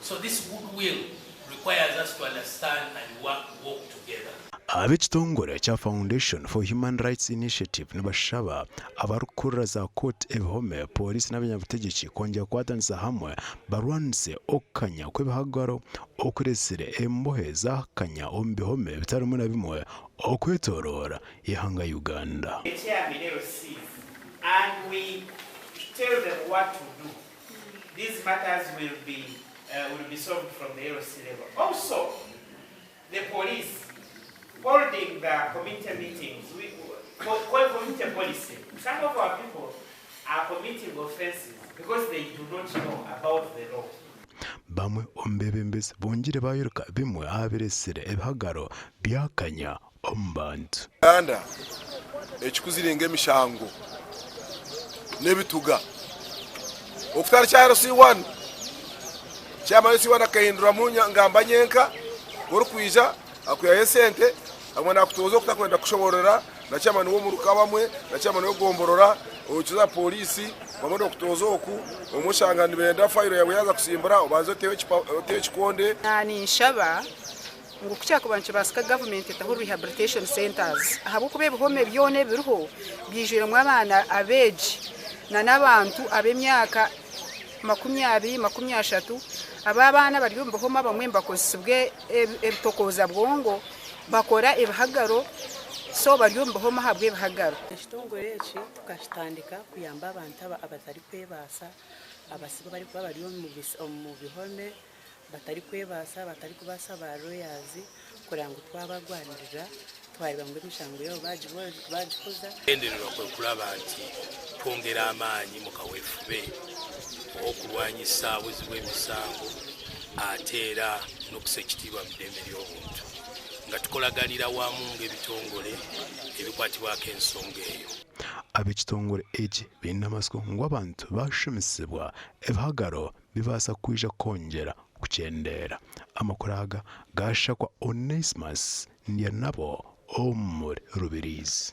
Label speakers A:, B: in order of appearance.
A: So this good will requires us to understand and work walk together.
B: Ab'ekitongore kya Foundation for Human Rights Initiative nibashaba abarikukurira za kooti, ebihome, pooriisi n'abanyabutegyeki kwongyera kukwatanisa hamwe barwanise okukanya kw'ebihagaro okuretsire embohe zaakanya omu bihome bitari bimwe na bimwe okwetoroora eihanga Uganda.
C: The chairman LCs and we tell them what to do. These matters will be, uh, will be solved from the LC level. Also, the police holding the community meetings, we, call community policing. Some of our people are committing offenses because they do not know about the law.
B: Bamwe omu beebembezi bongire baayoreka bimwe aha bireetsire ebihagaro byakanya omu bantu.
D: Uganda ekikuziringa emishango n'ebituga okutari kya LC1 chairman LC1 akahinduramu ngamba nyenka orikwija akwihayo esente abamwe nakutoza okutakwenda kushoborora na chairman w'omuruka abamwe na chairman w'egomborora okiza polisi bamwe nibakutoza oku obumwe oshanga nibenda fayiro yawe yaza kusimbura obanze oteho ekikonde.
E: Ninshaba ngu ku kyakuba nikibaasika gavumenti etaho rehabilitation centres ahabw'okuba ebihome byona ebiriho byijwiremu abaana abeegi n'abantu ab'emyaka 20, 30 aba abaana abari omu bihome abamwe nibakozesibwa ebitokooza bwongo bakora ebihagaro so bari omu bihome ahabw'ebihagaro.
F: Ekitongore eki tukakitandika kuyamba abantu abatarikwebaasa, abasibe abarikuba bari omu bihome batarikwebaasa, batarikubaasa ba lawyers kureba ngu twabarwanirira twareeba ngu emishango yaabo baagikuza.
A: Ekigyendererwa kwe kuraba nti twongera amaanyi mu kaweefube ow'okurwanyisa obuzzi bw'emisango ate era n'okusa ekitiibwa mu ddembe ly'obuntu nga tukolaganira wamu ng'ebitongole ebikwatibwako ensonga eyo.
B: Ab'ekitongore eki baine amatsiko ngu abantu baashumisibwa ebihagaro bibaasa kwija kwongyera kukyendeera. Amakuru aga gaashakwa Onesmus Ndyanabo omuri Rubirizi.